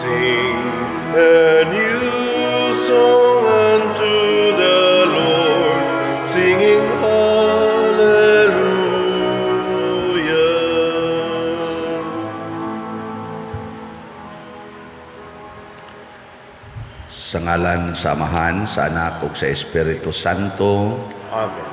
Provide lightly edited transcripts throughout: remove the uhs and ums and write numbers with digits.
Sing a new song unto the Lord, singing Hallelujah. Sa ngalan sa Amahan, sa Anak ug sa Espiritu Santo. Amen.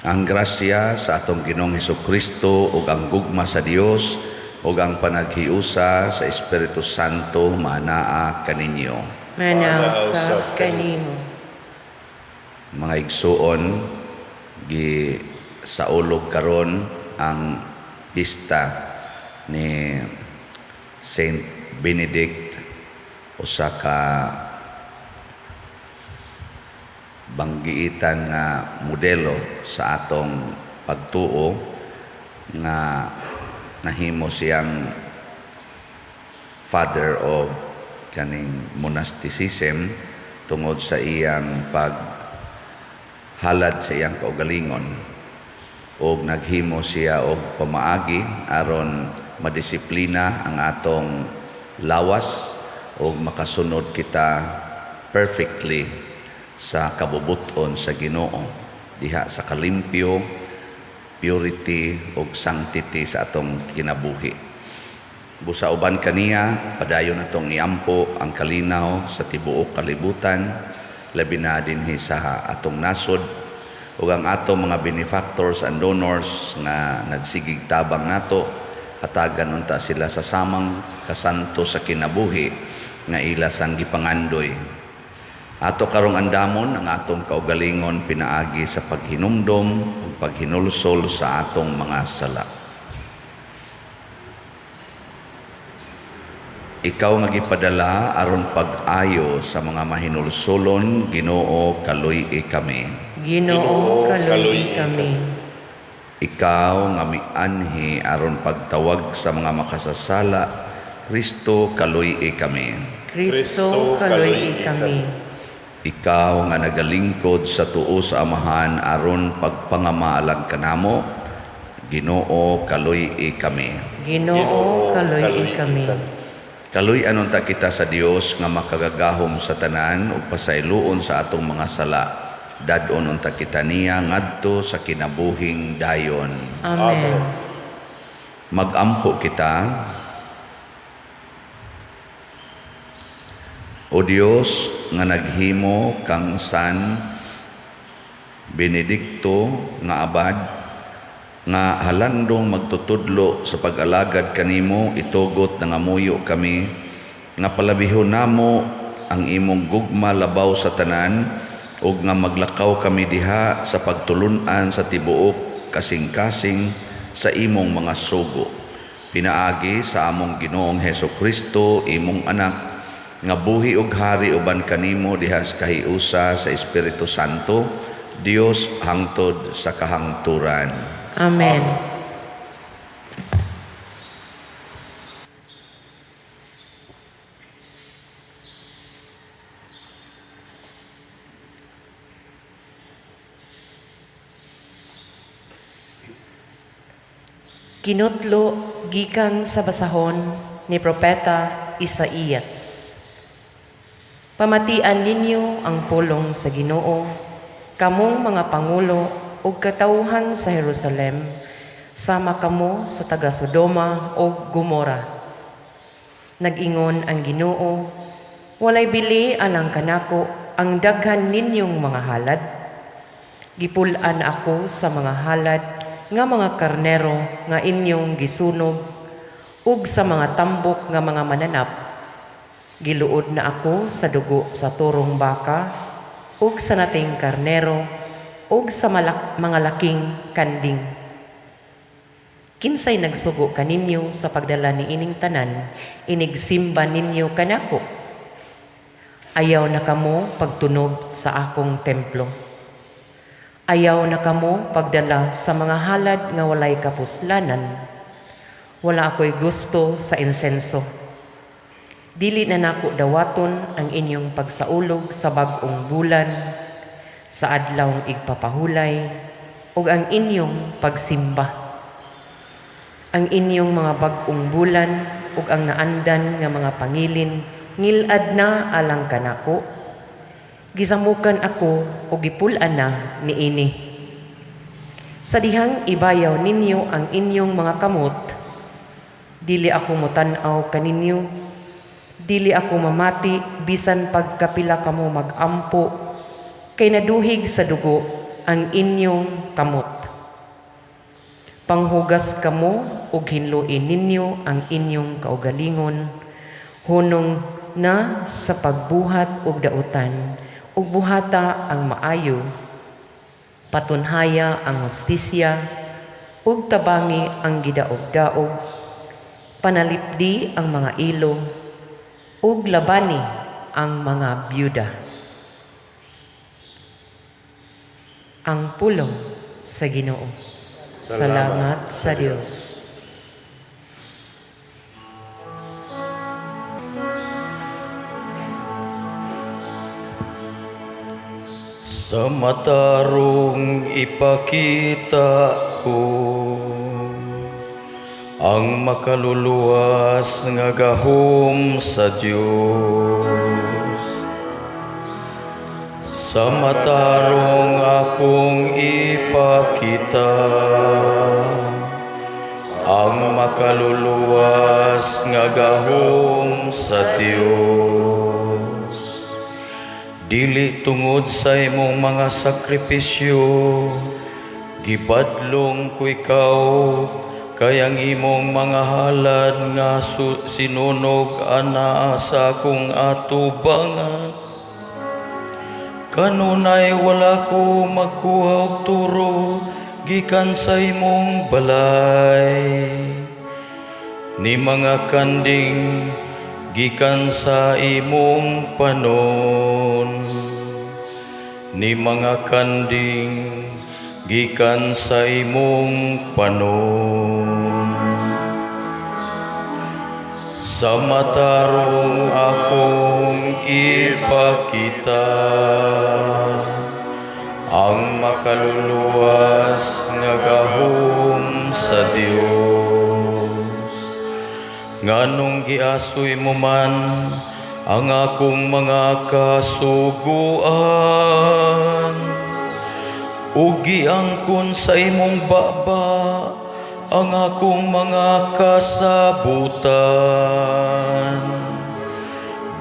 Ang grasya sa atong Ginoong Hesukristo ug ang gugma sa Dios ug ang panaghiusa sa Espiritu Santo maanaa kaninyo. Manaw usab kanimo. Mga igsuon, gi saulog karon ang pista ni Saint Benedict, usa ka banggiitan nga modelo sa atong pagtuo nga nahimo siyang father of kaning monasticism tungod sa iyang paghalad sa iyang kaugalingon, og naghimo siya og pamaagi aron madisiplina ang atong lawas og makasunod kita perfectly sa kabubuton sa Ginoo diha sa kalimpyo, purity ug sanctity sa atong kinabuhi. Busa uban kaniya, padayon atong iampo ang kalinaw sa tibuok kalibutan, labi na dinhi sa atong nasod, ug ang atong mga benefactors and donors nga nagsigig tabang nato, hatagan unta sila sa samang kasanto sa kinabuhi nga ila sang gipangandoy. Ato karong andamon ang atong kaugalingon pinaagi sa paghinumdom ug paghinulsol sa atong mga sala. Ikaw nga gipadala aron pag-ayo sa mga mahinulsolon, Ginoo, kaluy-i kami. Ginoo, kaluy-i kami. Ikaw nga mianhi aron pagtawag sa mga makasasala, Kristo, kaluy-i kami. Kristo, kaluy-i kami. Ikaw nga nagalingkod sa tuo sa Amahan aron pagpangamaalang kanamo, Ginoo, kaluy-i kami. Ginoo, kaluy-i kami. Kaluy-an unta kita sa Dios nga makagagahom sa tanan ug pasayloon sa atong mga sala. Dad-on unta kita niya ngadto sa kinabuhing dayon. Amen. Magampo kita. O Dios nga naghimo kang San Benedicto nga abad nga halandong magtutudlo sa pag-alagad kanimo, itugot nangamuyo kami nga palabihon namo ang imong gugma labaw sa tanan ug nga maglakaw kami diha sa pagtulun-an sa tibuok kasing-kasing sa imong mga sugo. Pinaagi sa among Ginoong Hesukristo, imong anak, nga buhi ug hari uban kanimo diha sa kahiusa sa Espiritu Santo, Dios hangtod sa kahangturan. Amen. Kinutlo gikan sa basahon ni Propeta Isaías. Pamatian ninyo ang pulong sa Ginoo, kamong mga pangulo ug katawhan sa Jerusalem, sama kamo sa taga Sodoma ug Gomora. Nag-ingon ang Ginoo, walay bili alang kanako ang daghan ninyong mga halad. Gipul-an ako sa mga halad nga mga karnero nga inyong gisunog ug sa mga tambok nga mga mananap. Giluod na ako sa dugo sa turong baka ug sa nating karnero ug sa mga laking kanding. Kinsay nagsugo kaninyo sa pagdala ni ining tanan, inigsimba ninyo kanako. Ayaw na kamo pagtunob sa akong templo. Ayaw na kamo pagdala sa mga halad nga walay kapuslanan. Wala ako'y gusto sa insenso. Dili na nako dawaton ang inyong pagsaulog sa bag-ong bulan, sa adlawng igpapahulay, ug ang inyong pagsimba. Ang inyong mga bag-ong bulan ug ang naandan nga mga pangilin ngilad na alang kanako. Gisamukan ako ug gipul-an na niini. Sa dihang ibayaw ninyo ang inyong mga kamot, dili ako motan-aw kaninyo, dili ako mamati bisan pagkapila kamo magampo, kay naduhig sa dugo ang inyong kamot. Panghugas kamo ug hinluin ninyo ang inyong kaugalingon, hunong na sa pagbuhat og dautan, ug buhata ang maayo, patunhaya ang hustisya, ug tabangi ang gidaog-daog, panalipdi ang mga ilo, ug labani ang mga byuda. Ang pulong sa Ginoo. Salamat sa Dios. Sa matarong ipakita ko ang makaluluwas nga gahom sa Dios. Sa matarong akong ipakita ang makaluluwas nga gahom sa Dios. Dili tungod sa imong mga sakripisyo, gibadlong ko ikaw, kay ang imong mga halad nga sinunog anaa sa akong atubangan. Kanunay wala ko magkuha og turo gikan sa imong balay, ni mga kanding gikan sa imong panon, ni mga kanding gikan sa imong panon. Sa matarong akong ipakita ang makaluluwas nga gahom sa Dios. Nganong giasoy mo man ang akong mga kasuguan, ug giangkon sa imong baba ang akong mga kasabutan.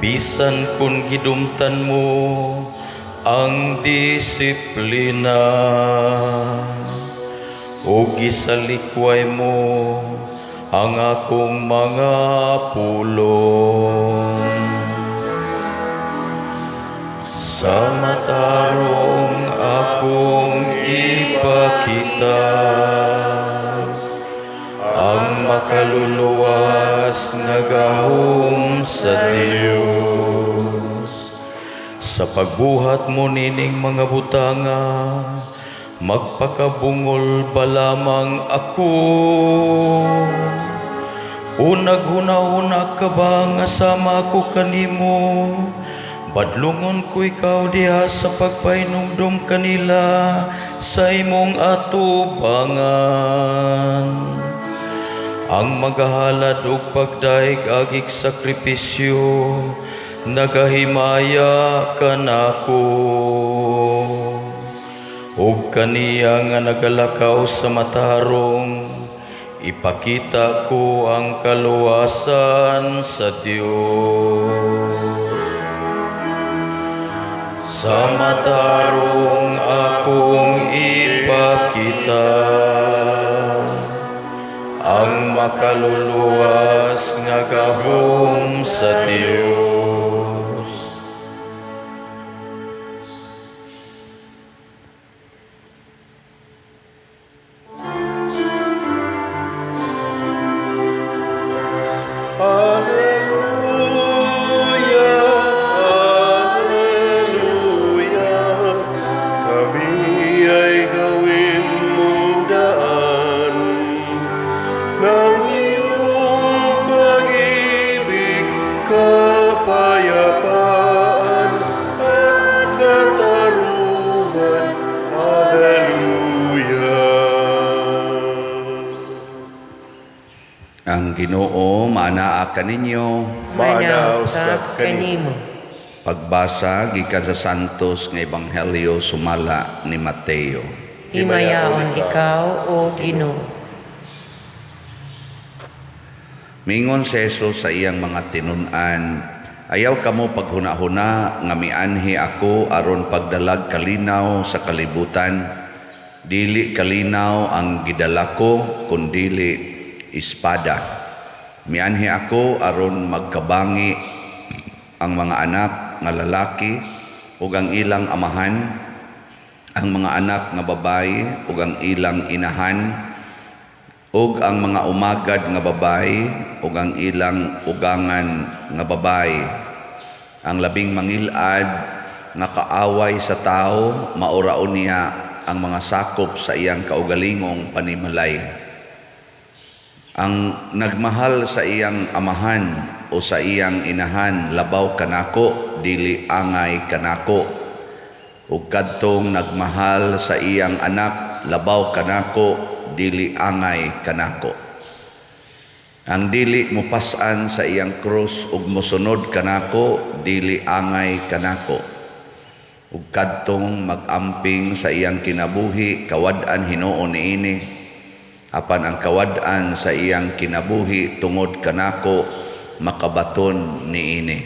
Bisan kun gidumtan mo ang disiplina, ug gisalikway mo ang akong mga pulong. Sa matarong akong ipakita ang makaluluwas nga gahom sa Dios. Sa pagbuhat mo nining mga butanga, magpakabungol ba lamang ako? O naghuna-huna ka ba nga sama ko kanimo? Badlungon ko ikaw diha sa pagpahinumdom kanila sa imong atubangan. Ang magahalad og pagdaig agig sakripisyo, nagahimaya kanako. Ug kaniya nga nagalakaw sa matarong, ipakita ko ang kaluwasan sa Dios. Sa matarong akong ipakita ang makaluluwas nga gahom sa Dios. Alleluia, Alleluia, kami ay gawin mong daan ng iyong pag-ibig. Ang Ginoo maanaa kaninyo. Maanaa Maanaa usab usab kanimo. kanimo. Pagbasa gikan sa Santos nga Ebanghelyo sumala ni Mateo. Himayaon ikaw, o Ginoo. Mingon si Jesus sa iyang mga tinun-an, ayaw kamo paghuna-huna nga mianhi ako aron pagdalag kalinaw sa kalibutan. Dili kalinaw ang gidala ko, kundili espada. Mianhi ako aron magkabangi ang mga anak nga lalaki ug ang ilang amahan, ang mga anak nga babayi ug ang ilang inahan, ug ang mga umagad nga babayi ug ang ilang ugangan nga babayi. Ang labing mangilad nga kaaway sa tao, mauraon niya ang mga sakop sa iyang kaugalingong panimalay. Ang nagmahal sa iyang amahan o sa iyang inahan labaw kanako, dili angay kanako. Ug kadtong nagmahal sa iyang anak labaw kanako, dili angay kanako. Ang dili mopas-an sa iyang krus ug mosunod kanako, dili angay kanako. Ug kadtong mag-amping sa iyang kinabuhi, kawad-an hinuon niini. Apan ang kawad-an sa iyang kinabuhi tungod kanako, makabaton niini.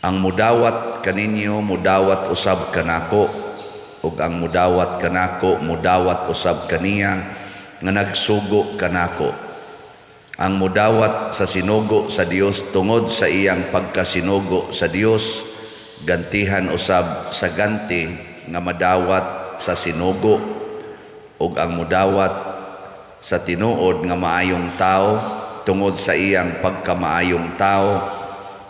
Ang mudawat kaninyo, mudawat usab kanako, ug ang mudawat kanako, mudawat usab kaniya nga nagsugo kanako. Ang mudawat sa sinugo sa Dios tungod sa iyang pagkasinugo sa Dios, gantihan usab sa ganti nga madawat sa sinugo, ug ang mudawat sa tinuod nga maayong tao tungod sa iyang pagkamaayong tao,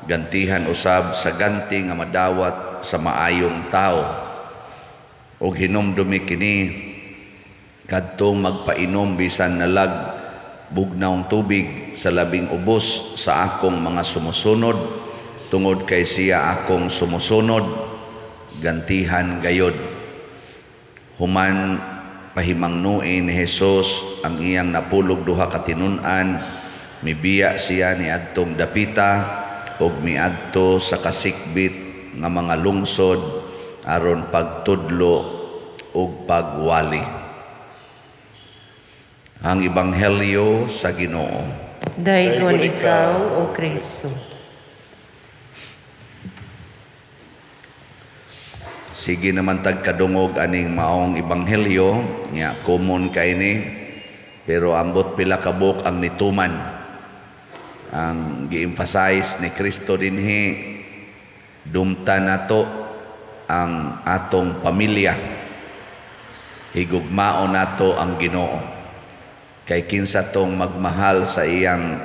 gantihan usab sa ganti nga madawat sa maayong tao. Ug hinumdumi kini kadtong magpainom bisan nalag bugnawng tubig sa labing ubos sa akong mga sumusunod, tungod kay siya akong sumusunod, gantihan gayod. Human pahimangnuin ni Jesus ang iyang napulog duha ka tinun-an, mibiya siya ni adtong dapita ug miadto sa kasikbit nga mga lungsod aron pagtudlo ug pagwali. Ang Ebanghelyo sa Ginoo. Daygon ikaw, O Kristo. Sige naman tagkadungog aning maong ebanghelyo, nya common kay ni, pero ambot pila ka buok ang nituman. Ang gi-emphasize ni Kristo dinhi, dumta nato ang atong pamilya. Higugmaon nato ang Ginoo. Kay kinsa tong magmahal sa iyang,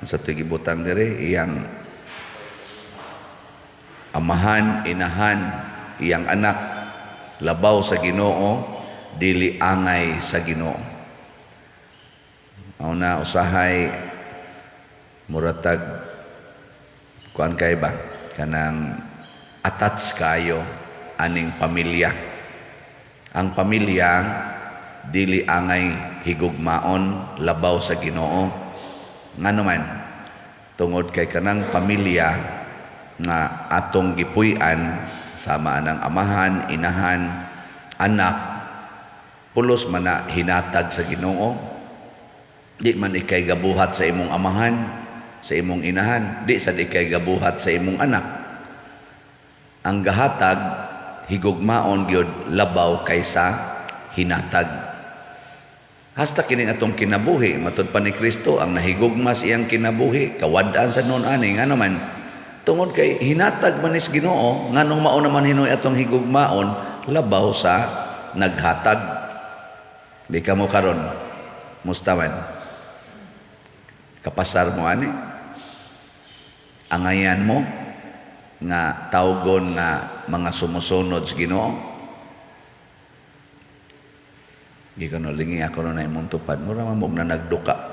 sa tuig ibutang dire, iyang amahan, inahan, iyang anak, labaw sa Ginoo, dili angay sa Ginoo. Mao na usahay muratag kuan kay ba kanang attach kayo aning pamilya. Ang pamilya dili angay higugmaon labaw sa Ginoo. Ngano man, tungod kay kanang pamilya nga atong gipuy-an sama anang amahan, inahan, anak, pulos man na hinatag sa Ginoo. Di man ikay gabuhat sa imong amahan, sa imong inahan, di sad ikay gabuhat sa imong anak. Ang gahatag higugmaon gyud labaw kaysa hinatag. Hasta kining atong kinabuhi, matud pa ni Kristo ang nahigugma sa iyang kinabuhi, kawad-an sa noon ani, ngano man tungod kay hinatag man is Ginoo, nganong mao naman hinoy atong higugmaon labaw sa naghatag. Di ka mo karon, musta man? Kapasar mo ani? Angayan mo nga tawgon nga mga sumusunod sa Ginoo? Gikan no lingi ako no na imong tupad, mura man mo na nagduka.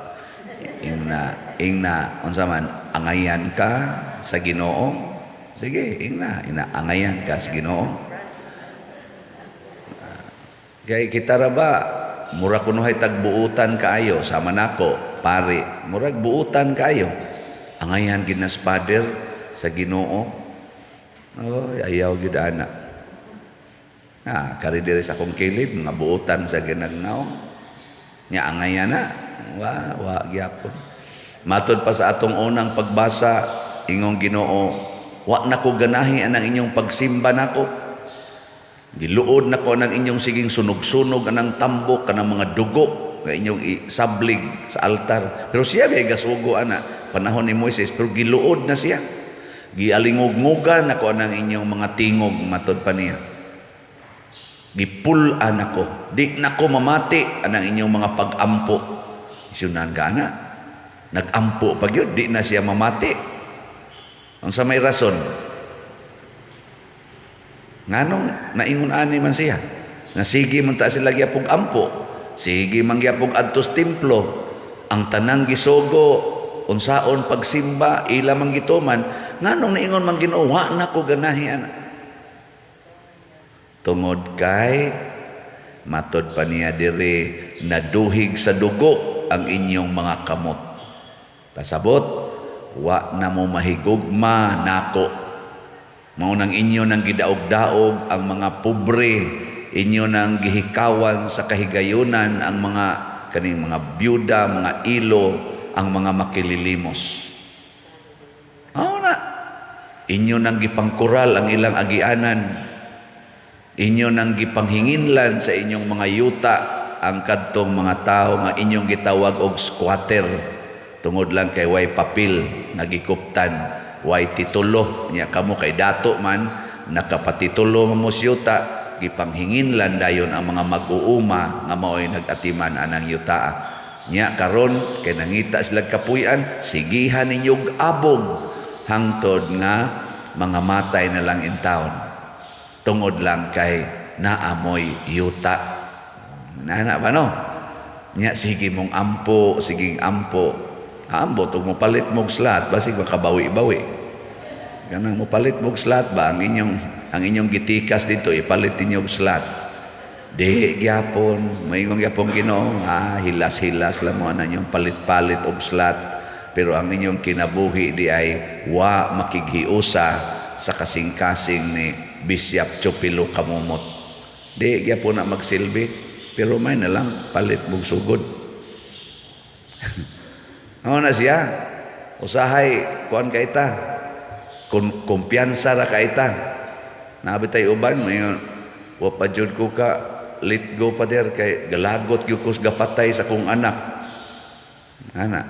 Ingna unsa man angayan ka sa Ginoo? Sige, ingna, ina angayan ka sa Ginoo. Kay kita ra ba mura kunohay tagbuutan kaayo sama nako. pari, murag buutan kayo. Angayan ginas pader sa Ginoo. Oh, ayaw gyud ana. Ah, kari diri sa akong kilid, mga buutan sa ginagnaw. Nya angayan na, wa wa gyapon. Matod pa sa atong unang pagbasa, ingong Ginoo, wa na ko ganahi anang inyong pagsimba nako. Giluod nako ng inyong siging sunog-sunog anang tambok kanang mga dugo nga inyong isablig sa altar. Pero siya may gasugo ana panahon ni Moises, pero giluod na siya. Gialingog-ngogan nako anang inyong mga tingog, matod pa niya. Gipul-an ako, di nako mamati anang inyong mga pag-ampo. Isunan ka ana. Nag-ampo pa gyud, di na siya mamati. Unsa may rason? Nganong naingon ani man siya? Nga sige man ta sila gyapog ampo, sige man gyapog adtos templo, ang tanang gisugo unsaon pagsimba ila man gituman, nganong naingon man Ginoo, wa na ko ganahi ana? Tungod kay matod pa niya diri, naduhig sa dugo ang inyong mga kamot. Pasabot, wa na mo mahigugma nako. Mao nang inyo nang gidaog-daog ang mga pobre, inyo nang gihikawan sa kahigayunan ang mga kaning mga byuda, mga ilo, ang mga makililimos. Mao na. Inyo nang gipangkural ang ilang agianan. Inyo nang gipanghinginlan sa inyong mga yuta ang kadtong mga tao nga inyong gitawag og squatter tungod lang kay way papel nga gikuptan, way titulo nya kamo kay dato man nakapatitulo man mo sa yuta, gipanghinginlan dayon ang mga mag-uuma nga maoy nag-atiman anang yuta. Nya karon kay nangita sila kapuy-an, sigihan ninyo og abog hangtod nga mga matay na lang in town tungod lang kay naamoy yuta. Nana ba no? Nya sige mong ampo, siging ampo. Ambot ug mopalit mog slot, basig makabawi-bawi. Kanang mopalit mog slot ba ang inyong gitikas dito ipalit ninyo og slot. Di gyapon, maingon gyapon Ginoo, hilas-hilas lang mo ana inyong palit-palit og slot. Pero ang inyong kinabuhi di ay wa makighiusa sa kasing-kasing ni Bishop Chupilo Kamumot. Di gyapon na magsilbi, pero may na lang palit mong sugod. Ano na siya? Usahay, kuan ka ita. Kumpiyansa ra ka ita. Nabi tayo uban, mayon, wa pa jud ko ka, let go pa der, kay galagot gyud ko sa gapatay sa kong anak. Ana,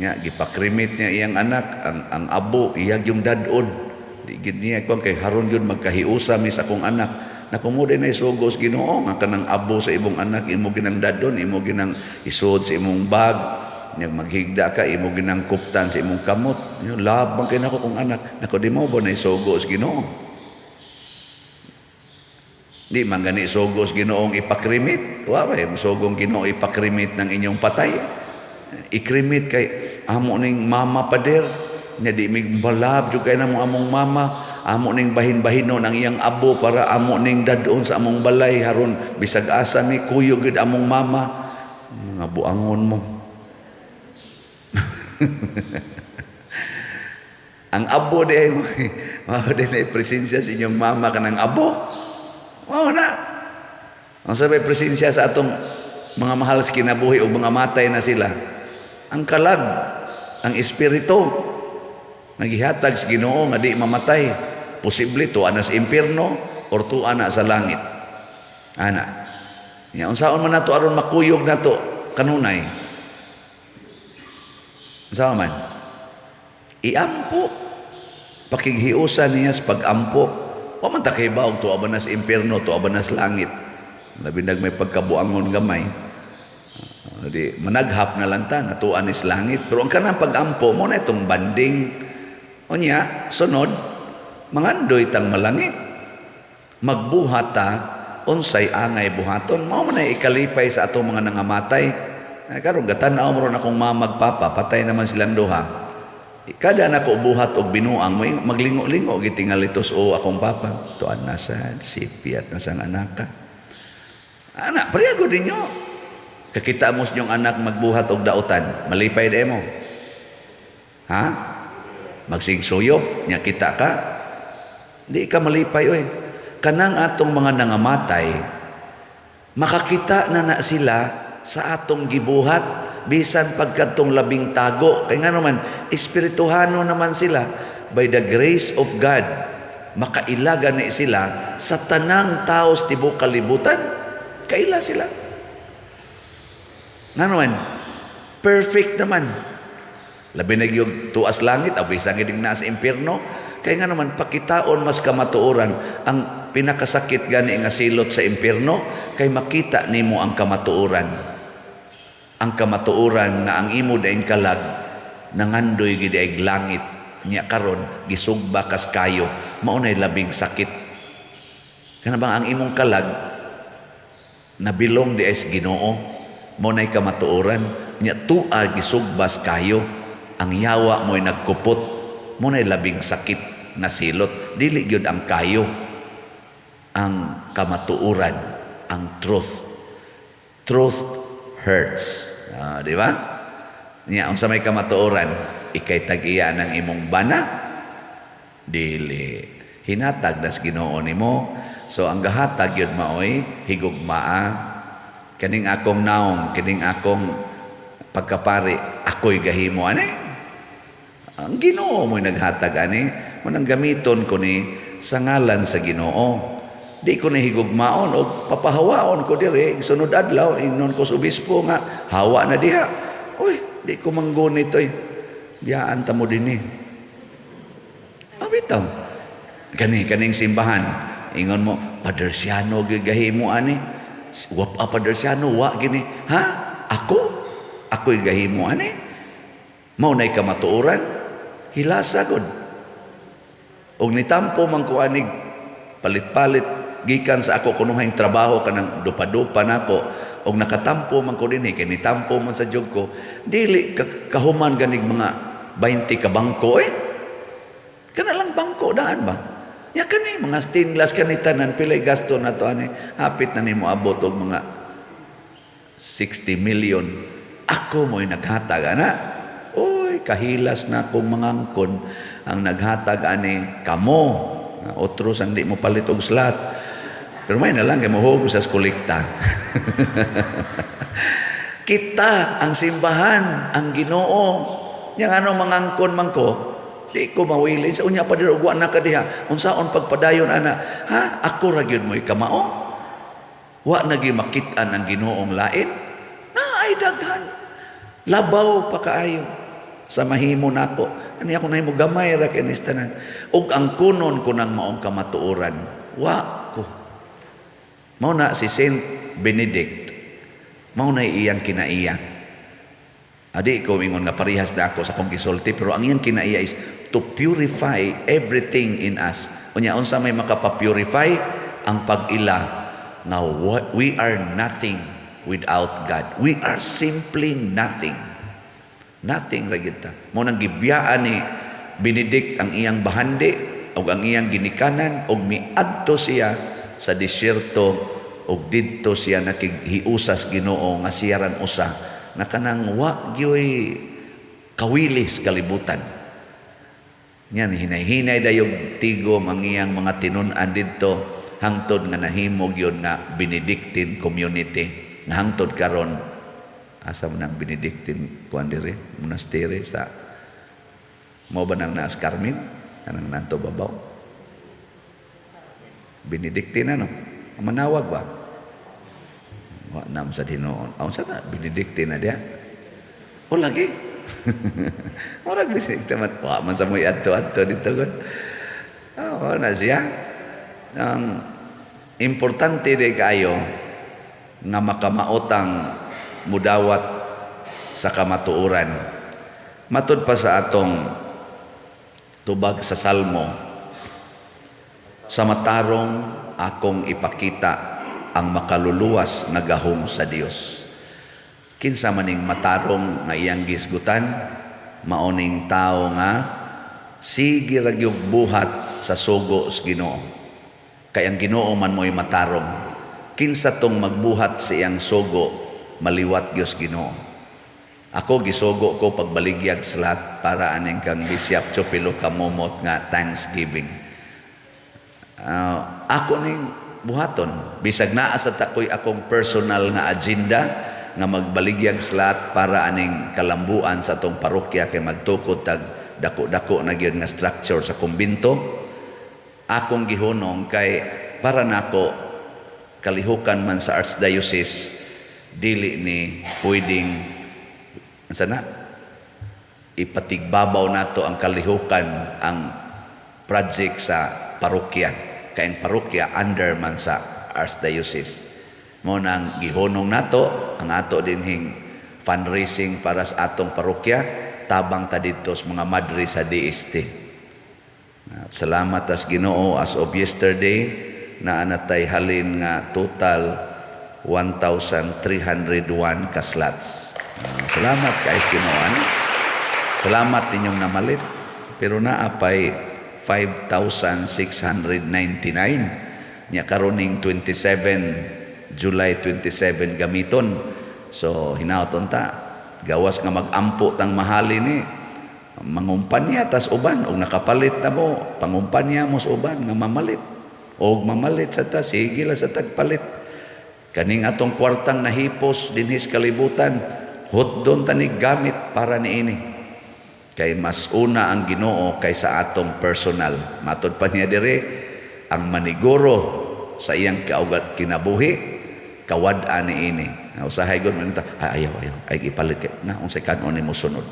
nya gipakremate niya iyang anak, ang abo, iya yung dadon. Di gid niya kuan kay haron gyud magkahiusa mi sa akong anak. Naku mo din ay sugos Ginoo nga kanang abo sa imong anak imo ginang dadon, imo ginang isod sa imong bag. Nya maghigda ka imo ginang kuptan sa imong kamot. Love man kay nako kong anak. Nako di mo ba na isugos Ginoo? Di man gani sugos Ginoong ipakremate. Wa ba yung sugong Ginoo ipakremate ng inyong patay? I-cremate kay amo ning mama pader. Nya di mig balab jud kay namo among mama, amo ning bahin-bahinon ang iyang abo para amo ning dadon sa among balay haron bisag asa mi kuyog gyud among mama. Mga buangon mo. Ang abo di ay mao di na presensya sa inyong mama kanang abo. Mao na. Ang sabay presensya sa atong mga mahal sa kinabuhi o mga matay na sila. Ang kalag, ang espiritu nagihatag sa Ginoo nga di mamatay. Posible tuwa na sa impierno or tuwa na sa langit. Ana. Nya unsaon man nato aron makuyog nato kanunay? Unsaon man? Iampo. Pakighiusa niya sa pag-ampo. Wa man ta kahibaw og tuwa ba na sa impierno, tuwa ba na sa langit. Labi nag may pagkabuangon gamay. Di managhap na lang ta nga tuwa ni sa langit. Pero ang kanang pag-ampo mo na itong banding. Unya, sunod, mangandoy tang malangit. Magbuhat ta, unsay angay buhaton. Mao man ay ikalipay sa atong mga nangamatay. Ay, karon gatan-aw mo ron akong mama papa, patay naman silang duha. Kada nako buhat og binuang, may maglingo-lingo gitingali tos o akong papa. Tuan na sa sipyat na sang anaka. Anak, pareho ninyo. Kakita mo sa inyong anak magbuhat og dautan, malipay di mo? Ha? Magsigsuyop, nya kita ka? Di ka malipay, oy. Kanang atong mga nangamatay, makakita na na sila sa atong gibuhat bisan pagkatong labing tago. Kay nga naman, espirituhano naman sila. By the grace of God, makailaga ni sila sa tanang tao sa tibok kalibutan. Kaila sila. Nga naman, perfect naman. Labi na yung tuas langit, o bisan gining nasa impierno. Kaya nga naman, pakitaon mas kamatuoran ang pinakasakit gani nga silot sa impierno, kay makita nimo ang kamatuoran. Ang kamatuoran nga ang imo daing kalag nangandoy gid ay langit nya karon gisugba kas kayo, mao nay labing sakit. Kana bang ang imong kalag nabilong di ay sa Ginoo, mao nay kamatuoran nya tua gisugbas kayo, ang yawa mo'y nagkupot, mao nay labing sakit nga silot. Dili gyud ang kayo, ang kamatuoran, ang truth. Truth hurts. Ah, di ba? Nya unsa may kamatuoran? Ikay tag-iya ng imong bana? Dili. Hinatag das Ginoo nimo. So ang gahatag gyud maoy higugmaa. Kaning akong naong, kining akong pagkapari, ako'y gahimo ani. Ang Ginoo mo'y naghatag ani, mo nang gamiton ko ni sa ngalan sa Ginoo. Di ko ni higugmaon o papahawaon ko diri sunod adlaw ingnon ko sa obispo nga hawa na diha. Uy, di ko manggunit oy. Biyaan ta mo dinhi. Ah, bitaw. Kani kaning simbahan, ingon mo, Father Siano gahimo ani. Wa pa Father Siano, wa gini. Ha? Ako? Ako'y gahimo ani? Mao na'y kamatuoran? Hilasa gud. Og nitampo man ko anig palit-palit gikan sa ako kunuhang trabaho kanang dupa-dupa nako og nakatampo man ko dinhi kay nitampo man sa jug ko, dili kahuman ganig mga 20 ka bangko eh. Kana lang bangko daan ba? Ya kani mga stainless kani tanan, pilay gasto na to ani, hapit na nimo abot og mga 60 million. Ako mo'y naghatag ana. Oy, kahilas na akong mangangkon. Ang naghatag ani kamo. Otros ang di mo palit og slot. Pero may na lang kay mohugo sa kolekta. Kita ang simbahan, ang Ginoo. Yang ano mangangkon man ko, di ko mawili. Sa unya pa diri og wa na ka diha. Unsaon pagpadayon ana? Ha? Ako ra gyud mo'y kamao. Wa na gyud makit-an ang Ginoong lain. Na ay daghan. Labaw pa kaayo sa mahimo nako. Ani ako nahimo gamay ra kay tanan. Ug ang kunon ko nang maong kamatuoran, wa ko. Mao na si Saint Benedict. Mao na iyang kinaiya. Adi ko ingon nga parehas na ako sa akong gisulti, pero ang iyang kinaiya is to purify everything in us. Unya unsa may makapa-purify? Ang pag-ila nga we are nothing without God. We are simply nothing. Nothing ra gyud ta. Mao nang gibiyaan ni Benedict ang iyang bahandi ug ang iyang ginikanan ug miadto siya sa disyerto ug didto siya nakighiusas Ginoo nga siya rang usa na kanang wa gyoy kawilis kalibutan. Yan, hinay-hinay dayog tigom ang iyang mga tinun-an didto hangtod nga nahimo gyud nga Benedictine community. Nga hangtod karon asa man ang Benedictine kuan diri monastery sa mao ba nang naas Carmen kanang nanto babaw Benedictine, ano manawag ba wa nam sa Hinoon aw sa na Benedictine na diya o lagi murag Benedictine man, wa man sa moy adto-adto dito gud. Oh, na siya ang importante di kaayo nga makamaotang mudawat sa kamatuoran. Matud pa sa atong tubag sa Salmo, sa matarong akong ipakita ang makaluluwas nga gahom sa Dios. Kinsa maning matarong nga iyang gisgutan? Maoning tao nga sige ra gyud buhat sa sugo sa Ginoo. Kay ang Ginoo man mo'y matarong. Kinsa tong magbuhat sa iyang sugo? maliwat gyud sa Ginoo. Ako, gisugo ko pagbaligyag slot para aning kang Bishop Chopilo kamumot nga Thanksgiving. Ako ning buhaton bisag naa sa takoy akong personal nga agenda nga magbaligyag slot para aning kalambuan sa atong parokya kay magtukod tag dako-dako na gyud nga structure sa kumbinto. Akong gihunong kay para nako kalihukan man sa Archdiocese, dili ni pwedeng sana ipatigbabaw nato ang kalihukan, ang project sa parokya, kay ang parokya under man sa Archdiocese. Mo nang gihunong nato ang ato dinhing fundraising para sa atong parokya, tabang ta didto sa mga madre sa DST. Salamat tas Ginoo, as of yesterday naa natay halin nga total 1,301 ka slots. Salamat kay Ginoo. Ano? Salamat ninyong namalit. Pero naa pay 5,699. Nya karoning 27 July 27 gamiton. So hinaot unta gawas nga magampo tang mahali ni, mangumpanya tas uban og nakapalit na mo, pangumpanya mo sa uban nga mamalit og mamalit sa ta, sige lang sa tagpalit kaning atong kwartang nahipos dinhi sa kalibutan, hutdon ta ni gamit para niini, kay mas una ang Ginoo kaysa atong personal. Matod pa niya dire, ang maniguro sa iyang kaugat kinabuhi, kawad-an niini. Usahay gud man ta, "Ay, ayaw, ayaw, ay ipalit kay na unsay kan-on nimo sunod,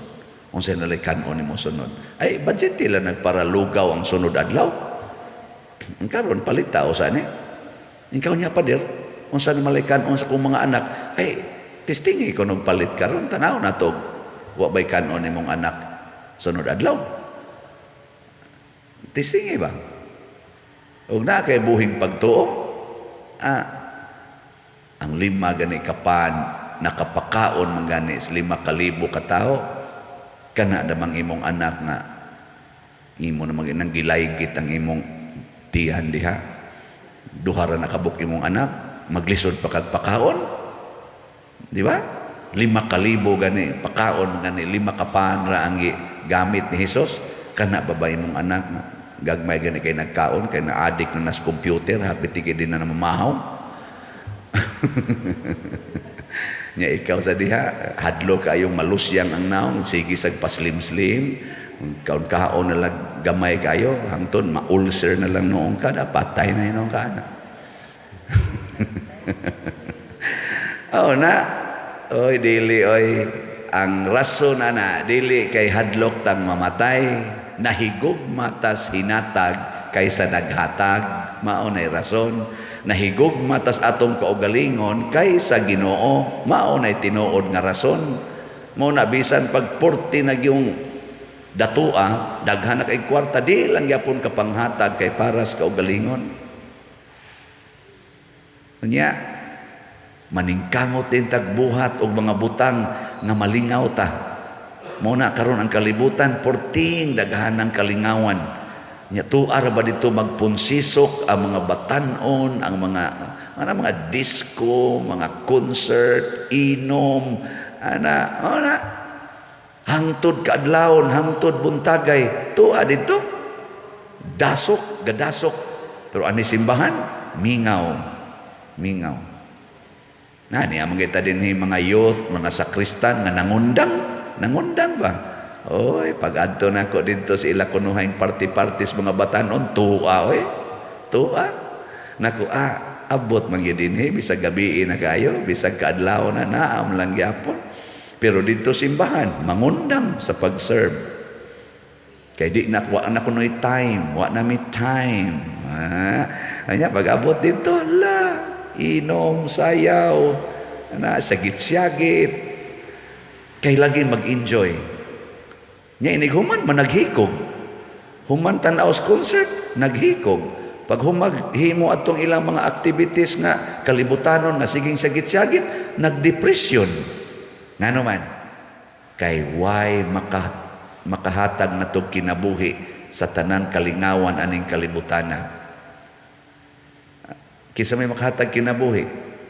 unsay nalay kan-on nimo sunod." Ay budget lang nagpara lugaw ang sunod adlaw. Ang karon palit ta usa ni ikaw niya, pader, unsa na malay kan-on sa kong mga anak, ay testingi ko nung palit karon, tanaw na to wa bay kan-on nimong anak sunod adlaw. Testingi ba ug na kay buhing pagtuo? Ang 5 gani kapan nakapakaon man gani sa 5,000 ka tawo, kana namang imong anak nga imo namang nang gilaygit ang imong tiyan diha, duha ra nakabuk imong anak, maglisod pa kag pakaon, di ba? 5,000 gani pakaon man gani, 5 ka pan ra ang gamit ni Hesus. Kana ba ba imong anak nga gagmay gani kay nagkaon, kay na-addict na nas computer, hapit din na namamahaw nya? Ikaw sa diha, hadlo kayong malusyang ang naong, sige sag paslim-slim, kaon-kaon na lang gamay kayo, hangtod ma-ulcer na lang noong ka, patay na yun ka na. Oh na, oy dili oy, ang rason na na, dili kay hadlok tang mamatay, nahigog matas hinatag kaysa naghatag, mao nay rason. Nahigog matas atong kaugalingon kaysa Ginoo, mao nay tinuod nga rason. Mo na bisan pag 40 na yung datua, daghan na kay kwarta, di lang gyapon ka panghatag kay paras kaugalingon. Unya, maningkamot din tagbuhat og mga butang nga malingaw ta. Mo na karon ang kalibutan 14 daghan ng kalingawan. Nya tuar ba dito magpunsisok ang mga batanon, ang mga ana mga disco, mga concert, inom, ana, ana hangtod kaadlawon, hangtod buntagay, tuwa dito. Dasok, gadasok. Pero ani simbahan, mingaw. Mingaw. Na niya mga kita din mga youth, mga sakristan nga nangundang, nangundang ba? Oy, pag adto na ko didto sa ila kunuhang party-parties mga batanon, tuwa oy. Tuwa. Nako abot man gyud dinhi bisag gabi na kayo, bisag kaadlaw na, naam lang gyapon. Pero didto simbahan, mangundang sa pag-serve. Kay di na wa na kunoy time, wa na mi time. Ha? Anya pag abot didto, la, inom, sayaw, na sagit-syagit. Kay lagi mag-enjoy. Nya inig human man naghikog. Human tan-aw sa concert, naghikog. Pag humag himo atong ilang mga activities nga kalibutanon nga siging sagit-sagit, nagdepression. Ngano man? Kay why makahatag na tog kinabuhi sa tanang kalingawan aning kalibutana. Kinsa may makahatag kinabuhi?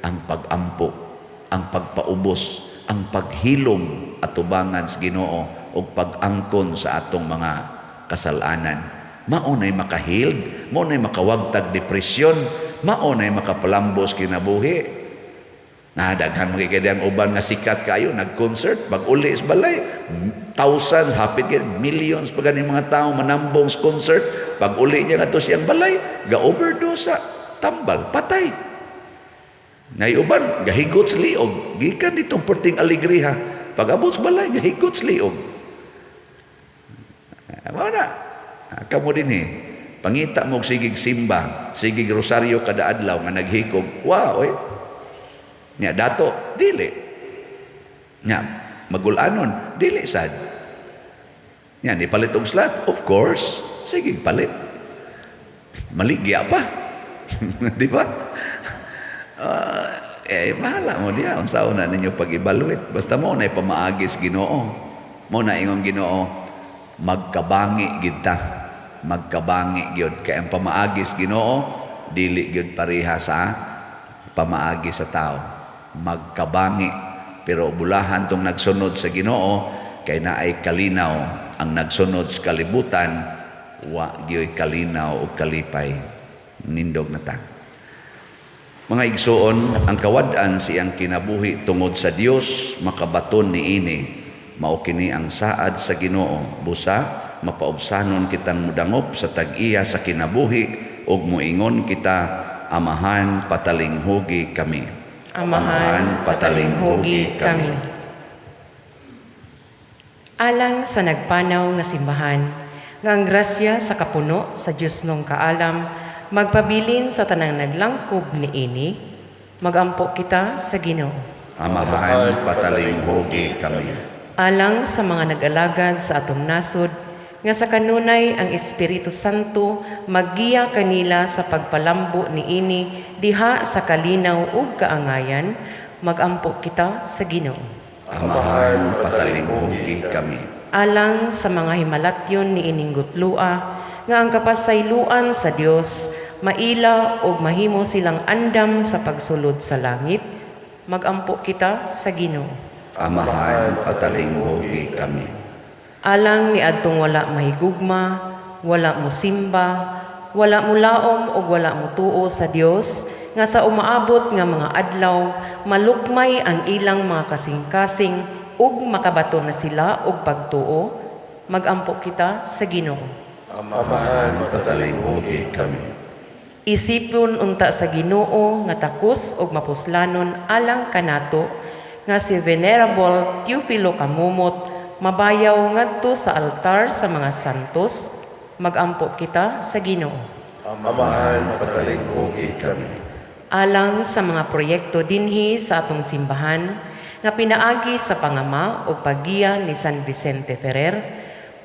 Ang pag-ampo, Ang pagpaubos, ang paghilom atubangan sa Ginoo ug pag-angkon sa atong mga kasalanan. Mao nay makahealed, mao nay makawagtag depresyon, mao nay makapalambos kinabuhi. Na daghan mga kay ang uban nga sikat kayo nag-concert, pag uli sa balay, thousands, hapit kay millions pa gani mga tao manambong sa concert, pag uli niya ngadto siyang balay, ga-overdose sa tambal, patay. Nay uban gahigot sa liog, gikan ditong perting alegriha, pag abot sa balay gahigot sa liog. Mao na. Kamo din eh. Pangita mo og sigig simba, sigig rosaryo kada adlaw nga naghikog. Wow, oy. Nya dato dili. Nya magulanon dili sad. Nya ni palit og slot, of course, sige palit. Maligya pa. Di ba? Eh bahala mo diya unsaon na ninyo pag-evaluate. Basta mo na pamaagis Ginoo. Mo na ingon Ginoo, magkabangi gid ta. Magkabangi gyud kay ang pamaagis Ginoo dili gyud pareha sa pamaagi sa tao. Magkabangi, pero bulahan tong nagsunod sa Ginoo kay naay kalinaw. Ang nagsunod sa kalibutan, wa gyoy kalinaw o kalipay. Nindog na ta. Mga igsuon, ang kawad-an siyang kinabuhi tungod sa Dios makabaton niini. Mao kini ang saad sa Ginoo. Busa mapaubsanon kitang mudangop sa tag-iya sa kinabuhi ug moingon kita, Amahan, patalinghugi kami. Amahan, patalinghugi kami. Alang sa nagpanaw nga simbahan, nga ang grasya sa kapuno sa Diyos nong kaalam, magpabilin sa tanang naglangkob niini, magampo kita sa Ginoo. Amahan, patalinghugi kami. Alang sa mga nag-alagad sa atong nasod, nga sa kanunay ang Espiritu Santo maggiya kanila sa pagpalambo niini diha sa kalinaw ug kaangayan, magampo kita sa Ginoo. Amahan, patalinghugi kami. Alang sa mga himalatyon niining gutlua, nga ang kapasayloan sa Dios maila ug mahimo silang andam sa pagsulod sa langit, magampo kita sa Ginoo. Amahan, patalinghugi kami. Alang ni adtong wala mahigugma, wala mosimba, wala mulaom ug wala mutuo sa Dios, nga sa umaabot nga mga adlaw malukmay ang ilang mga kasing-kasing ug makabato na sila og pagtuo, magampo kita sa Ginoo. Amahan, patalinghugi kami. Isipon unta sa Ginoo nga takos ug mapuslanon alang kanato nga si Venerable Teofilo Camomot mabayaw ngadto sa altar sa mga santos, magampo kita sa Ginoo. Amahan, patalinghugi kami. Alang sa mga proyekto dinhi sa atong simbahan nga pinaagi sa pangama ug paggiya ni San Vicente Ferrer,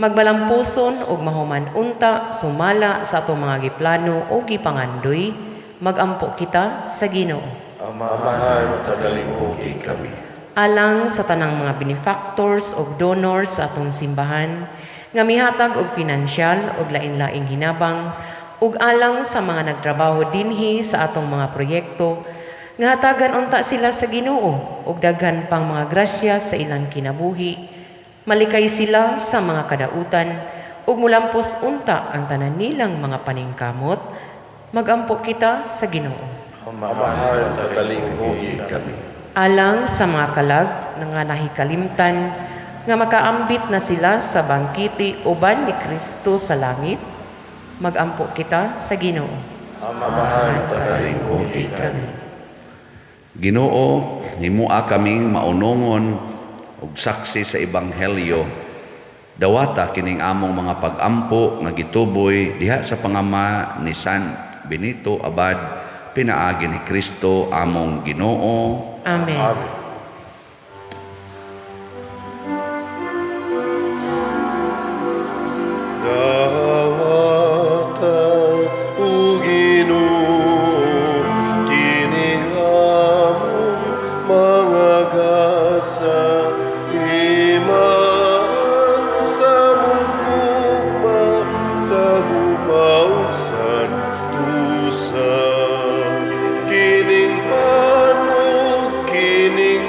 magmalampuson ug mahuman unta sumala sa atong mga giplano o gipangandoy, magampo kita sa Ginoo. Amahan, patalinghugi kami. Alang sa tanang mga benefactors ug donors sa atong simbahan nga mihatag og pinansyal ug lain-laing hinabang, ug alang sa mga nagtrabaho dinhi sa atong mga proyekto nga hatagan unta sila sa Ginoo ug daghan pang mga grasya sa ilang kinabuhi, malikay sila sa mga kadautan ug mulampos unta ang tanan nilang mga paningkamot, magampo kita sa Ginoo. Amahan, patalinghugi kami. Alang sa mga kalag nga nahikalimtan nga makaambit na sila sa bangkiti uban ni Kristo sa langit, magampo kita sa Ginoo. Amahan, patalinghugi kami. Ginoo, himua kaming maunongon ug saksi sa ebanghelyo. Dawata kining among mga pag-ampo nga gituboy diha sa pangama ni San Benito Abad, pinaagi ni Kristo among Ginoo. Amen. Amen. Dawata o Ginoo kining among mga gasa, himaan sa mong gugma sa guba ug santusa. Kining panog, kining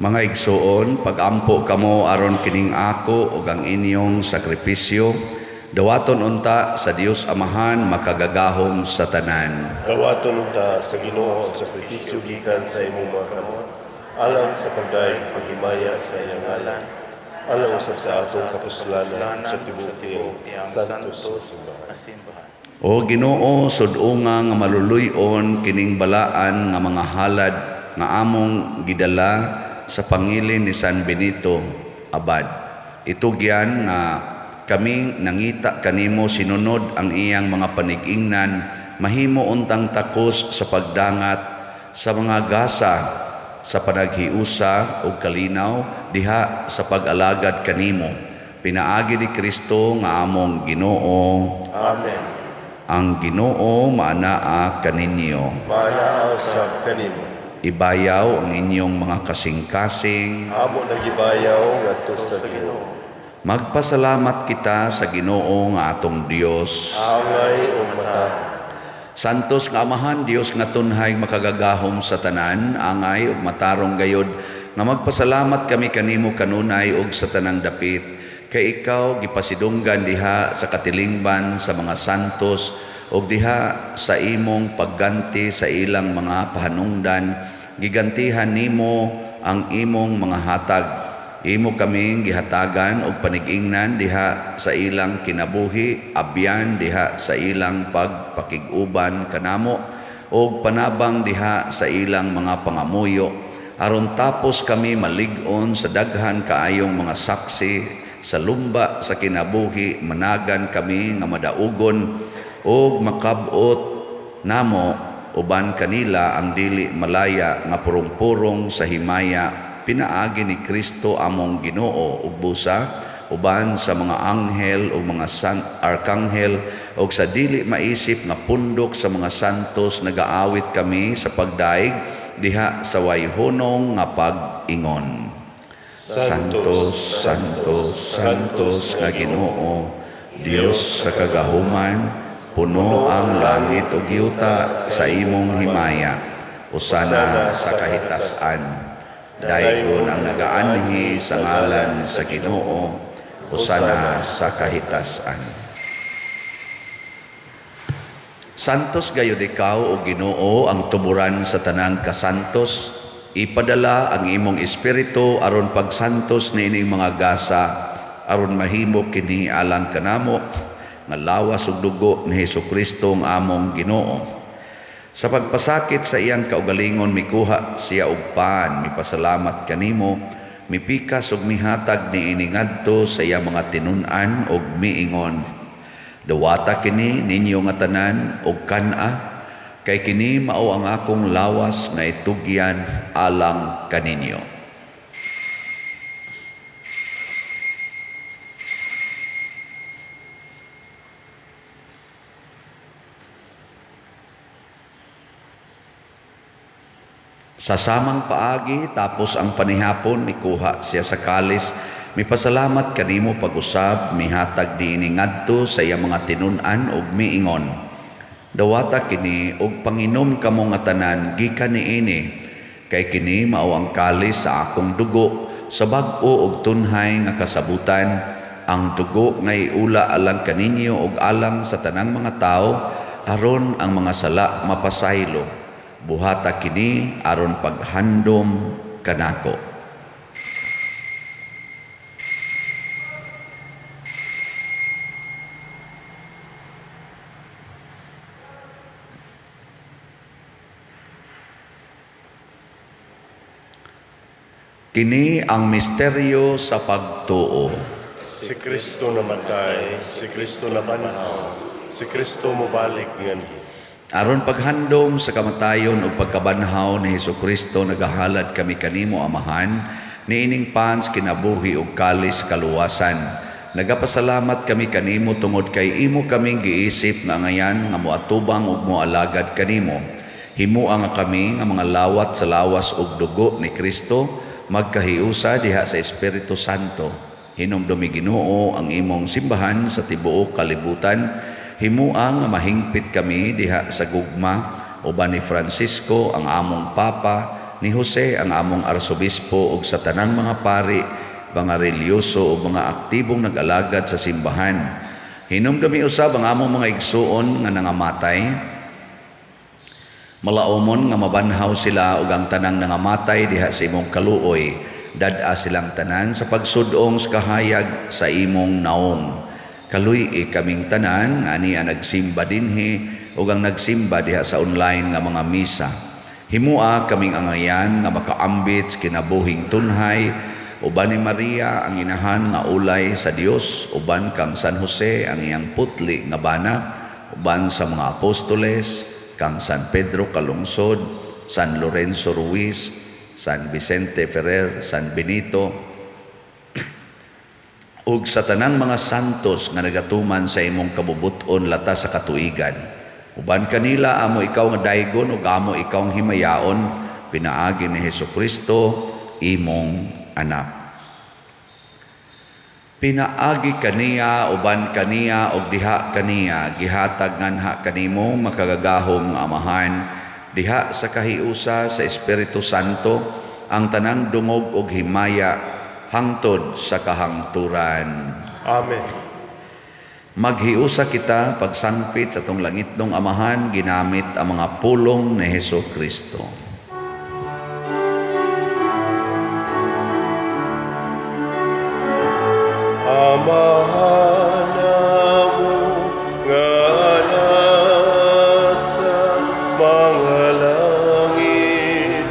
Mga igsuon, pagampo kamo aron kining ako ug ang inyong sakripisyo, dawaton unta sa Dios Amahan makagagahom sa tanan. Dawaton unta sa Ginoo ang sakripisyo gikan sa imong mga kamot, alang sa pagdayeg paghimaya sa iyang ngalan, alang usab sa atong kapuslanan sa tibuok niyang santos nga simbahan. O Ginoo, sud-unga nga maluluy-on kining balaan nga mga halad nga among gidala sa pangilin ni San Benito Abad. Itugyan nga kaming nangita kanimo sinunod ang iyang mga panig-ingnan, mahimo untang takos sa pagdangat sa mga gasa sa panaghiusa ug kalinaw diha sa pag-alagad kanimo. Pinaagi ni Kristo nga among Ginoo. Amen. Ang Ginoo maanaa kaninyo. Maanaa usab kanimo. Ibayaw ang inyong mga kasing-kasing. Amo nagibayaw ngadto sa Ginoo. Magpasalamat kita sa Ginoo nga atong Dios. Angay ug matarong. Santos nga Amahan, Dios nga tunhay makagagahom sa tanan, angay ug matarong gayod nga magpasalamat kami kanimo kanunay ug sa tanang dapit, kay ikaw gipasidunggan diha sa katilingban sa mga santos ug diha sa imong pagganti sa ilang mga pahanungdan, gigantihan nimo ang imong mga hatag. Imo kaming gihatagan og panig-ingnan diha sa ilang kinabuhi, abyan diha sa ilang pagpakig-uban kanamo, og panabang diha sa ilang mga pangamuyo, aron tapos kami malig-on sa daghan kaayong mga saksi sa lumba sa kinabuhi, managan kami nga madaugon og makab-ot namo uban kanila ang dili malaya nga purong-purong sa himaya, pinaagi ni Kristo among Ginoo ug busa uban sa mga anghel ug mga arkanghel ug sa dili maisip nga pundok sa mga santos, nagaawit kami sa pagdaig diha sa wayhunong nga pag-ingon. Santos, Santos, Santos nga Ginoo, Dios sa kagahuman, puno ang langit ug yuta sa imong himaya. Usana sa kahitasan. Daygon ang nagaanhi sa ngalan sa Ginoo, usana sa kahitasan. Santos gayud ikaw o Ginoo, ang tuburan sa tanang kasantos. Ipadala ang imong espiritu aron pagsantos niining mga gasa, aron mahimo kini alang kanamo nga lawas ug dugo ni Hesukristo ang among Ginoo. Sa pagpasakit sa iyang kaugalingon, mikuha siya og pan, mipasalamat kanimo, mipikas ug mihatag niini ngadto sa iyang mga tinun-an ug miingon: Dawata kini ninyo nga tanan og kan-a, kay kini mao ang akong lawas nga itugyan alang kaninyo. Sa samang paagi, tapos ang panihapon, mikuha siya sa kalis, mipasalamat kanimo pag-usab, mihatag diini ngadto sa iyang mga tinun-an ug miingon: Dawata kini og panginom kamo nga tanan gikan niini, kay kini mao ang kalis sa akong dugo sa bag-o og tunhay nga kasabutan, ang dugo nga iula alang kaninyo ug alang sa tanang mga tawo, aron ang mga sala mapasaylo. Buhata kini aron paghandom kanako. Kini ang misteryo sa pagtuo. Si Kristo namatay, si Kristo nabanhaw, si Kristo mobalik nganhi. Aron paghandom sa kamatayon ug pagkabanhaw ni Hesukristo, nagahalad kami kanimo, Amahan, niining pans kinabuhi ug kalis kaluwasan. Nagapasalamat kami kanimo tungod kay imo kaming giisip nga ngayan nga moatubang ug moalagad kanimo. Himua nga kami nga mga lawat sa lawas ug dugo ni Kristo, magkahiusa diha sa Espiritu Santo. Hinumdumi Ginoo ang imong simbahan sa tibuok kalibutan. Himua nga mahingpit kami diha sa gugma uban ni Francisco ang among Papa, ni Jose ang among arsobispo ug sa tanang mga pari, mga relihiyoso ug mga aktibong nag-alagad sa simbahan. Hinumdumi usab ang among mga igsuon nga nangamatay. Malaumon nga mabanhaw sila ug ang tanang nangamatay diha sa imong kaluoy, dad-a silang tanan sa pagsudong sa kahayag sa imong naong. Kaluy-i kaming tanan nga ani ang nagsimba dinhi ug ang nagsimba diha sa online nga mga misa. Himua kaming angayan nga makaambit sa kinabuhing tunhay uban ni Maria ang inahan nga ulay sa Dios, uban kang San Jose ang iyang putli nga bana, uban sa mga apostoles, kang San Pedro Calungsod, San Lorenzo Ruiz, San Vicente Ferrer, San Benito, ug sa tanang mga santos nga nagatuman sa imong kabubut-on latas sa katuigan. Uban kanila amo ikaw nga daygon ug amo ikaw ang himayaon pinaagi ni Hesukristo imong anak. Pinaagi kaniya, uban kaniya, ug diha kaniya, gihatag nganha kanimo makagagahom nga Amahan, diha sa kahiusa sa Espiritu Santo, ang tanang dungog ug himaya hangtod sa kahangturan. Amen. Maghiusa kita pagsangpit sa atong langitnong Amahan ginamit ang mga pulong ni Hesus Kristo. Amahan namo nga nasa mga langit,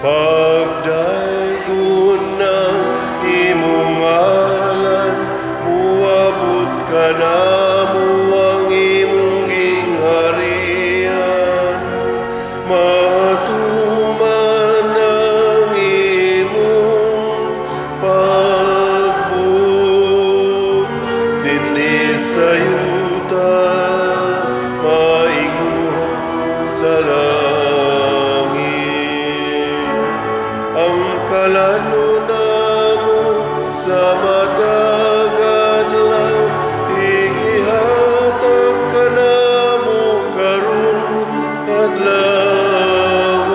pagdaygon ng imong ngalan, muabot ka namo ang imong gingharian, matuman ang imong pagbuot dinhi sa yuta, maingon sa langit. Ang kalano namo sa matag adlaw, ihatag kanamo karong adlaw.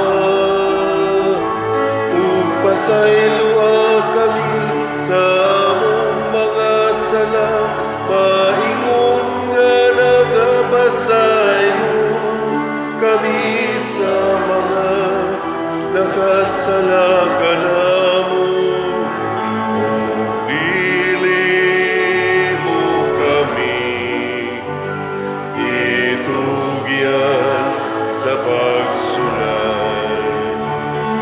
Ug pasayloa kami sa among mga sala, maingon nga nagapasaylo kami sa mga nakasala kanamo. Ug dili mo kami itugyan sa pagsulay.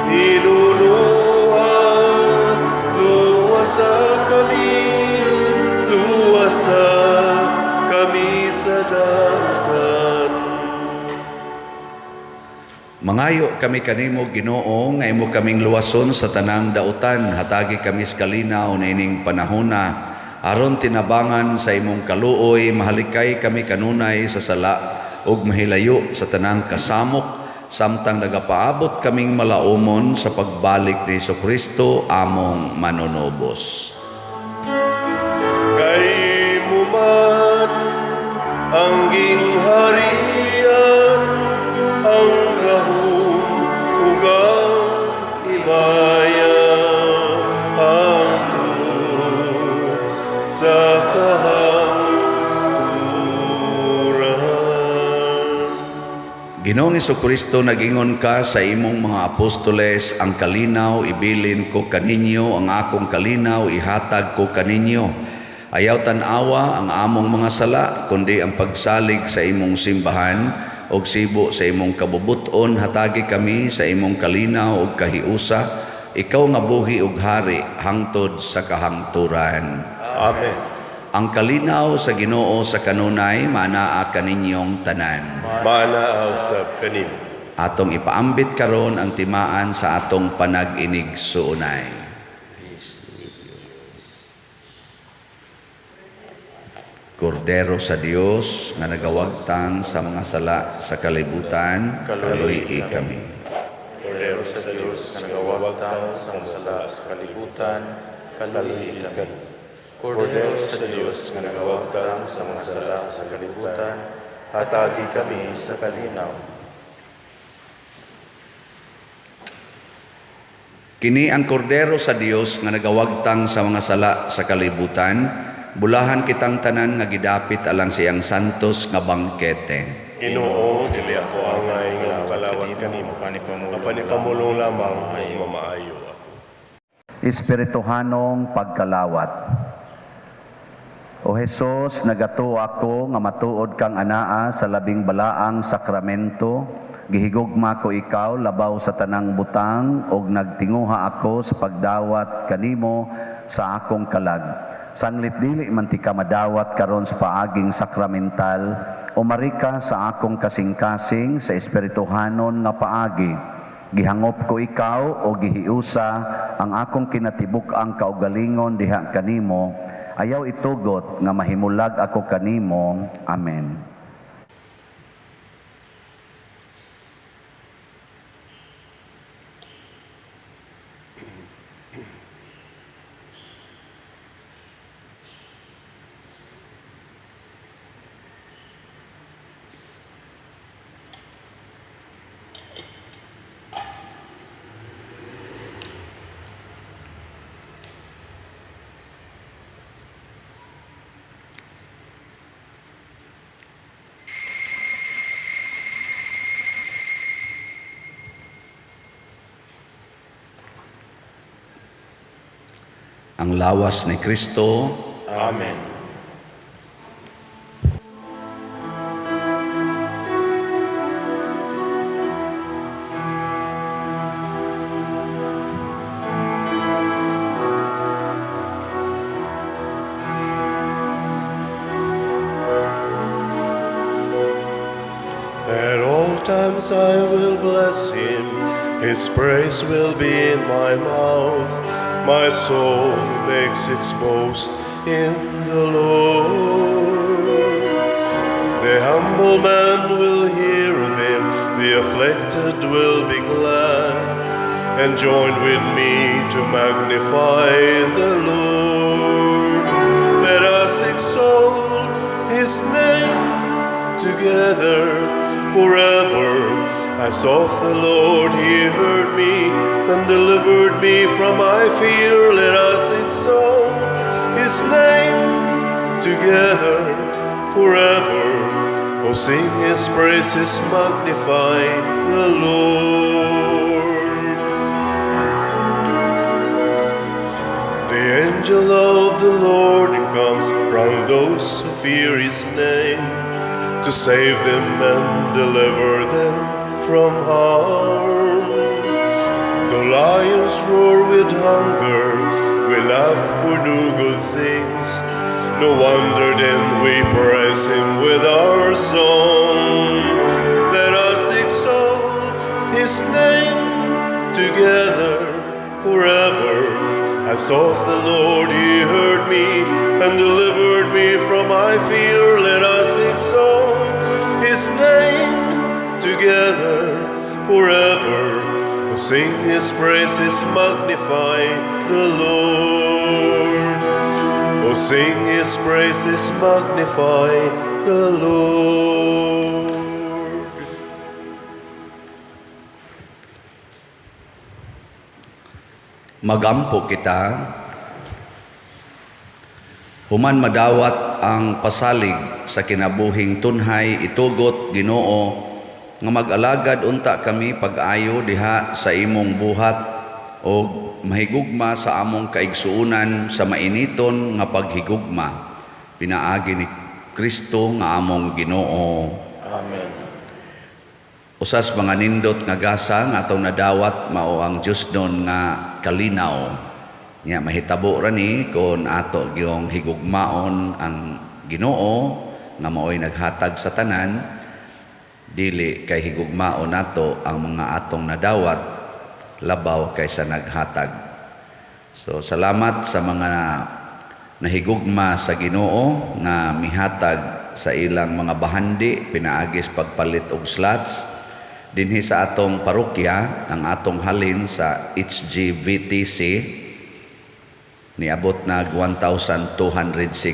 Hinunuha, luwasa kami, luwasa kami sa dautan. Mangayo kami kanimo Ginoo nga imo kaming luwason sa tanang dautan, hatagi kami sa kalinaw niining panahona aron tinabangan sa imong kaluoy, mahalikay kami kanunay sa sala ug mahilayo sa tanang kasamok samtang nagapaabot kaming malaumon sa pagbalik ni Hesukristo among manunubos. Kay mo man ang gingharian, ang gahom ug ang himaya, hangtod sa kahangturan. Ginoong Hesukristo, nag-ingon ka sa imong mga apostoles, ang kalinaw ibilin ko kaninyo, ang akong kalinaw ihatag ko kaninyo. Ayaw tan-awa ang among mga sala, kundi ang pagsalig sa imong simbahan og sibo sa imong kabubuton, hatagi kami sa imong kalinaw ug kahiusa, ikaw nga buhi ug hari hangtod sa kahangturan. Amen. Ang kalinaw sa Ginoo sa kanunay manaa kaninyong tanan. Maanaa usab kanimo. Atong ipaambit karon ang timaan sa atong panag-inig-suunay. Kordero sa Dios nga nagawagtang sa mga sala sa kalibutan, kaluy-i kami. Kordero sa Dios nga nagawagtang sa mga sala sa kalibutan, kaluy-i kami. Kordero sa Dios nga nagawagtang sa mga sala sa kalibutan, hatagi kami sa kalinaw. Kini ang kordero sa Dios nga nagawagtang sa mga sala sa kalibutan. Bulahan kitang tanan nga gidapit alang siyang santos nga bangkete. Ginoo, dili ako angay nga mokalawat kanimo. Apan ipamulong lamang ug mamaayo ako. Espirituhanong pagkalawat. O Hesus, nagatuo ako nga matuod kang anaa sa labing balaang sakramento. Gihigugma ko ikaw labaw sa tanang butang ug nagtinguha ako sa pagdawat kanimo sa akong kalag. Sanglit dili man ti ka madawat karon sa paaging sakramental, umari ka sa akong kasing-kasing sa espirituhanon nga paagi. Gihangop ko ikaw o gihiusa ang akong kinatibuk-ang kaugalingon diha kanimo. Ayaw itugot nga mahimulag ako kanimo. Amen. Ang lawas ni Kristo. Amen. At all times I will bless him, his praise will be in my mouth. My soul makes its boast in the Lord. The humble man will hear of him, the afflicted will be glad, and join with me to magnify the Lord. Let us exalt his name together forever. I sought the Lord, he heard me and delivered me from my fear. Let us exalt his name together forever. Oh, sing his praises, magnify the Lord. The angel of the Lord comes round those who fear his name, to save them and deliver them from harm. The lions roar with hunger, we lack for no good things. No wonder then we praise him with our song. Let us exalt his name together forever. I sought the Lord, he heard me and delivered me from my fear. Let us exalt his name together forever. Oh, sing his praises, magnify the Lord. Oh, sing his praises, magnify the Lord. Magampo kita. Human madawat ang pasalig sa kinabuhing tunhay, itugot Ginoo nga mag-alagad unta kami pag-ayo diha sa imong buhat og mahigugma sa among kaigsuonan sa mainiton nga paghigugma pinaagi ni Kristo nga among Ginoo. Amen. Usas mga nindot nga gasa nga atong nadawat mao ang Diosnon nga kalinaw. Nya mahitabo ra ni kon ato gyung higugmaon ang Ginoo nga maoy naghatag sa tanan, dili kay higugmaon nato ang mga atong nadawat labaw kaysa naghatag. So salamat sa mga nahigugma sa Ginoo nga mihatag sa ilang mga bahandi pinaagis pagpalit og slots dinhi sa atong parokya. Ang atong halin sa HGVTC niabot nag 1,206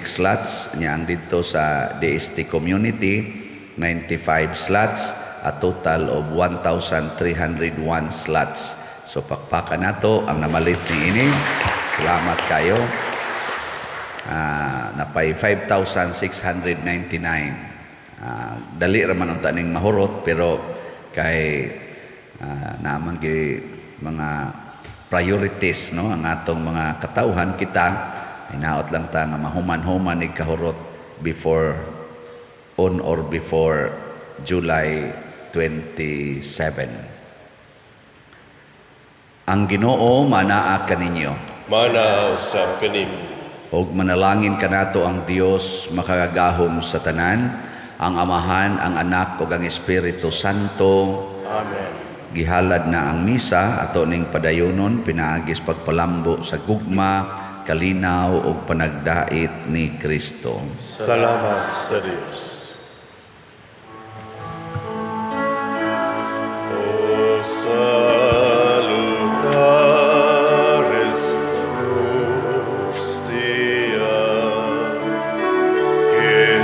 slots, nya ang didto sa DST community 95 slots, a total of 1,301 slots So pakpakan nato ang namalit niini. Salamat kayo. Napay 5,699. Dali ra man unta ning mahurot, pero kay naman gi mga priorities, no, ang atong mga katawhan. Kita hinaot lang ta nga mahuman-human ig kahurot before, on or before July 27. Ang Ginoo manaa kaninyo. Mana usab kanimo. Og manalangin kanato ang Dios makagagahom sa tanan, ang Amahan, ang Anak ug ang Espiritu Santo. Amen. Gihalad na ang misa, ato ning padayonon pinaagis pagpalambo sa gugma, kalinaw ug panagdait ni Kristo. Salamat sa Dios. O salutaris hostia, que